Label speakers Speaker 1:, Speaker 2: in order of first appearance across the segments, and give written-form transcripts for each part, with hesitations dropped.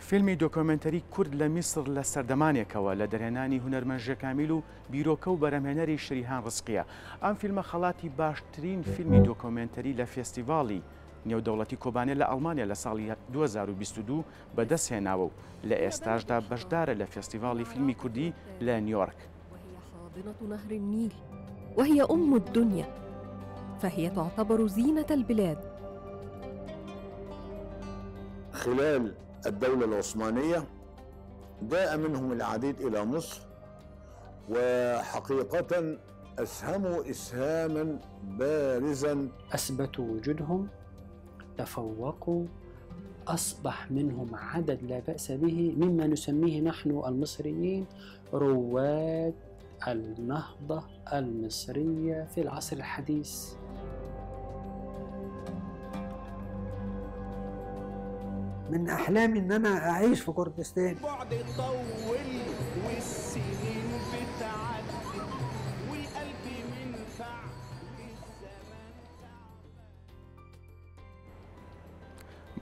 Speaker 1: فیلمی دۆکۆمێنتەری کورد لە میسڕ لە سەردەمانێکەوە لە دەرهێنانی هونەرمەند ژێ کامیل و بیرۆکە و بەرهەمهێنەری شریهان ڕزقییە. ئەم فیلمە خەڵاتی باشترین فیلمی دۆکۆمێنتەری لە فێستیڤاڵی نێودەوڵەتی کۆبانێ لە ئەڵمانیا لە ساڵی 2022 بەدەستهێناوە و لە ئێستاشدا بەشدارە لە فێستیڤاڵی فیلمی کوردی لە نیۆرک.
Speaker 2: وهي حاضنة نهر النيل وهي أم الدنيا فهي تعتبر زينة البلاد.
Speaker 3: خلال الدولة العثمانية جاء منهم العديد إلى مصر، وحقيقة أسهموا إسهاما بارزا.
Speaker 4: أثبتوا وجودهم، تفوقوا، أصبح منهم عدد لا بأس به مما نسميه نحن المصريين رواد النهضة المصرية في العصر الحديث.
Speaker 5: من أحلامي إن أنا أعيش في كردستان.
Speaker 6: بعد طول والسنين بتعدي والقلب منفع والزمان.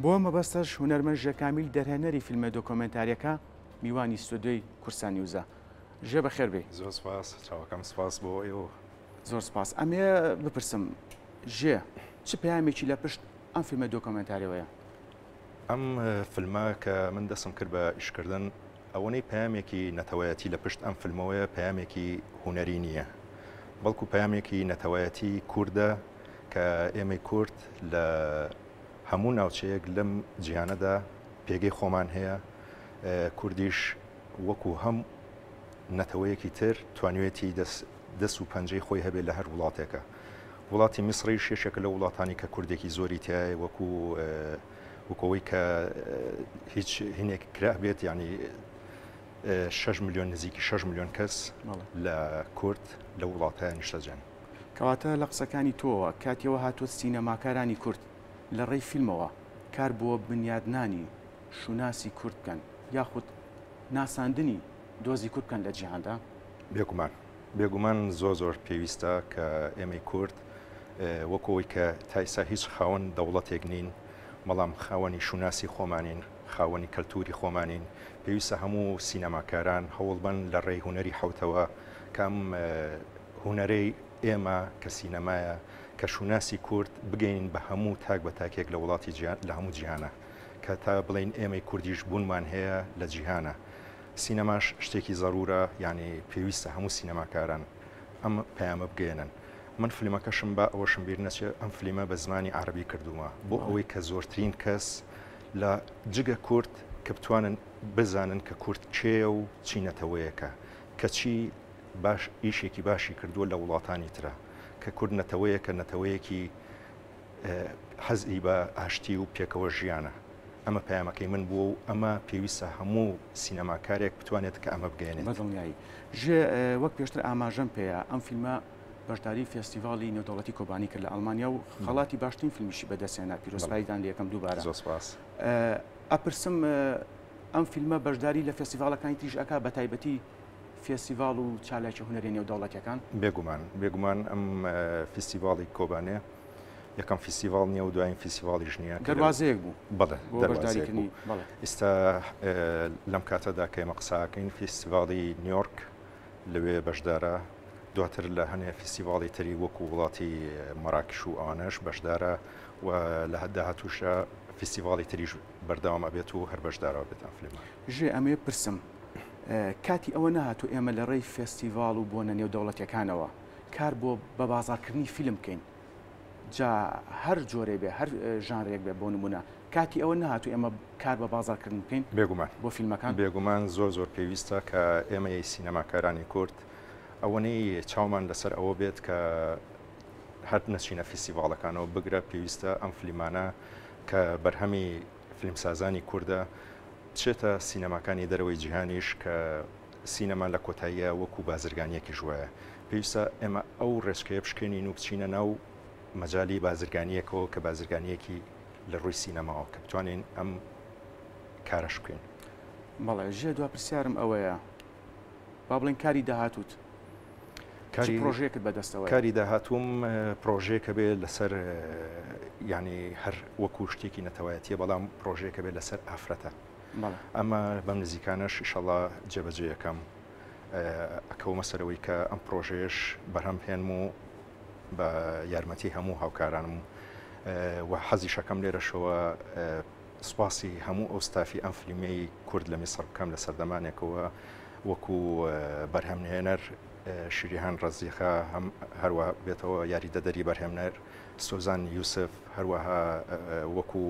Speaker 1: بۆ مەبەستەش هونەرمەند ژێ کامیل دەرهێنەری فیلمە دۆکۆمێنتاریەکە میوانی ستۆدیۆی کوردستان نیوزە. ژێ بەخێر بێی.
Speaker 7: زۆر سپاس چاوەکەم، سپاس بۆ ئێوە.
Speaker 1: زۆر سپاس. ئەمێ بپرسم ژێ چ پەیامێکی لە پشت ئەم فیلمە دۆکۆمێنتاریەوەیە؟
Speaker 7: ئەم فیلمە کە من دەستم کرد بە ئیشکردن ئەوەنەی پەیامێکی نەتەوایەتی لە پشت ئەم فیلمەوەیە پەیامێکی هونەری نییە، بەڵکو پەیامێکی نەتەوایەتی کوردە کە ئێمەی کورد لە هەموو ناوچەیەک لەم جیهانەدا پێگەی خۆمان هەیە، کوردیش وەکو هەم نەتەوەیەکی تر توانیوێتی دەست و پەنجەی خۆی هەبێت لە هەر وڵاتێکە. وڵاتی میسڕیش یەکێکە لەو وڵاتانی کە کوردێکی زۆری تایە، وەکو وەکەوەی کە هیچ هینێک کرا بێت، یعنی 6 میلیۆن نزیکی 6 میلیۆن کەس لە کورد لە وڵاتە نیشتەجێن.
Speaker 1: کەواتە لە قسەکانی تۆوە کاتیەوە هاتووە سینەماکارانی کورد لە ڕێی فیلمەوە کار بۆ بنیادنانی شوناسی کورد بکەن یاخود ناساندنی دۆزی کورد بکەن لە جیهاندا؟
Speaker 7: بێگومان بێگومان زۆر زۆر پێویستە کە ئێمەی کورد وەکو ئەوەی کە تا ئیستا هیچ خاوەن دەوڵەتێک نین، بەڵام خاوەنی شوناسی خۆمانین، خاوەنی کەلتوری خۆمانین، پێویستە هەموو سینەماکاران هەوڵبەن لە ڕێی هونەری حەوتەوە کە ئەم هونەرەی ئێمە کە سینەمایە کە شوناسی کورد بگەین بە هەموو تاک بە تاکێک لە وڵاتی جیهان لە هەموو جیهانە کە تا بڵێین ئێمەی کوردیش بوونمان هەیە لە جیهانە. سینەماش شتێکی زەرورە یانی پێویستە هەموو سینەماکاران ئەم پەیامە بگەیەنن. من فلیمەکەشم با ئەوەشم بیر نەچێ ئەم فلیمە بە زمانی عەرەبی کردوومە بۆ ئەوەی کە زۆرترین کەس لە جگە کورد کە بتوانن بزانن کە کورد کێیە و چی نەتەوەیەکە کە چی باش ئیشێکی باشی کردووە لە وڵاتانی ترە کە کورد نەتەوەیەکە نەتەوەیەکی حەزی بە ئاشتی و پێکەوە ژیانە. ئەمە پەیامەکەی من بووە و ئەمە پێویستە هەموو سینەماکارێک بتوانێت کە ئەمە بگەیەنێت.
Speaker 1: بەدڵنیایی. ژێ، وەک پێشتر ئاماژەم پێیا، ئەم فیلمە بەشداری فێستیڤاڵی نێودەوڵەتی کۆبانی کرد لە ئەڵمانیا و خەڵاتی باشترین فیلمیشی بەدەستهێنا، پیرۆزباییتان لێ ئەکەم دووبارە.
Speaker 7: زۆر سپاس.
Speaker 1: ئەپرسم ئەم فیلمە بەشداری لە فێستیڤاڵەکانی تریش ئەکا بەتایبەتی فێستیڤاڵ و چالاکیە هونەریە نێودەوڵەتیەکان؟
Speaker 7: بێگومان، بێگومان ئەم فیستیڤاڵی کۆبانێ یەکەم فیستیڤاڵ نییە و دوایین فیستیڤاڵیش نییە.
Speaker 1: دەروازەیەک بوو
Speaker 7: بەڵێ دەروازەیەک بوو. ئیستا لەم کاتەدا کە ئێمە قساکەین فیستیڤاڵی نیۆرک لەوێ بەشدارە، دواتر لە هەنێ فیستیڤاڵی تری وەکو وڵاتی مەراکش و ئەوانەش بەشدارە و لە داهاتووشە فیستیڤاڵی تریش بەردەوام ئەبێت و هەر بەشدارەوە بێت ئەم فیلمە.
Speaker 1: ژێ ئەمەوێ پرسم کاتی ئەوە نەهاتوو ئێمە لە ڕێی فێستیڤاڵ و بۆنە نێودەوڵەتیەکانەوە کار بۆ بە بازاڕکردنی فیلم بکەین جا هەر جۆرێ بێ هەر ژانرێک بێ بۆ نمونە کاتی ئەوە نەهاتوو ئێمە کار بە بازاڕکردن بکەین
Speaker 7: بێگومان
Speaker 1: بۆ فیلمەکان؟
Speaker 7: بێگومان زۆر زۆر پێویستە کە ئێمەی سینەماکارانی کورد ئەوەنەی چاومان لەسەر ئەوە بێت کە هەر نەچینە فیستیڤاڵەکانەوە بگرە پێویستە ئەم فلیمانە کە بەرهەمی فیلمسازانی کوردە بچێتە سینەماکانی دەرەوەی جیهانیش کە سینەما لە کۆتاییا وەکو بازرگانیەکیش وایە پێویستە ئێمە ئەو ڕێچکەیە بشکێنین و بچینە ناو مەجالی بازرگانیەکەوە کە بازرگانیەکی لە ڕووی سینەماوە کە بتوانین ئەم کارەش بکەین.
Speaker 1: بەڵێ ژێ دوا پرسیارم ئەوەیە با بڵێن کاری داهاتووت کاری پرۆژەیەکت بەدەستەوە؟
Speaker 7: کاری داهاتووم پرۆژەیەکە بێ لەسەر ینی هەر وەکو شتێکی نەتەوایەتیە بەڵام پرۆژەیەکە بێ لەسەر ئافرەتە. ئەمە بەم نزیکانەش ئیشەڵا جێبەجێ ئەکەم. ئەکەومە سەرەوەی کە ئەم پرۆژەیەش بەرهەم بهێنم و بە یارمەتی هەموو هاوکارانم و حەزیشەکەم لێرەشەوە سوپاسی هەموو ئەو ستافی ئەم فلیمەی کورد لە میسڕ بکەم لە سەردەمانێکەوە وەکو بەرهەمهێنەر شریهان ڕەزیخە هەم هەروە بێتەوە یاریدەدەری بەرهەمنەر سۆزان یوسف هەروەها وەکو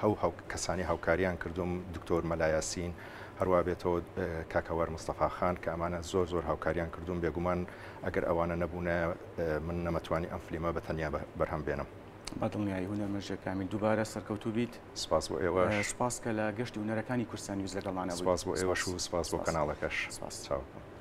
Speaker 7: هەو هەو کەسانی هاوکاریان کردوم دکتۆر مەلا یاسین هەروە بێتەوە کاک هەوار مستەفا خان کە ئەمانە زۆر زۆر هاوکاریان کردوم بێگومان ئەگەر ئەوانە نەبوونە من نەمەتوانی ئەم فلیمە بە تەنیا بەرهەم بێنم.
Speaker 1: بە دڵنیایی هونەرمەند ژیر کامیل دووبارە سەرکەوتوو بیت.
Speaker 7: سپاس بۆ ئێوەش.
Speaker 1: سپاس کە لە گەشتی هونەرەکانی کوردستان نیوز لەگەڵمانە بوویت.
Speaker 7: سپاس بۆ ئێوەش و سپاس بۆ کەناڵەکەش.
Speaker 1: سپاس.
Speaker 7: چاوەکەم.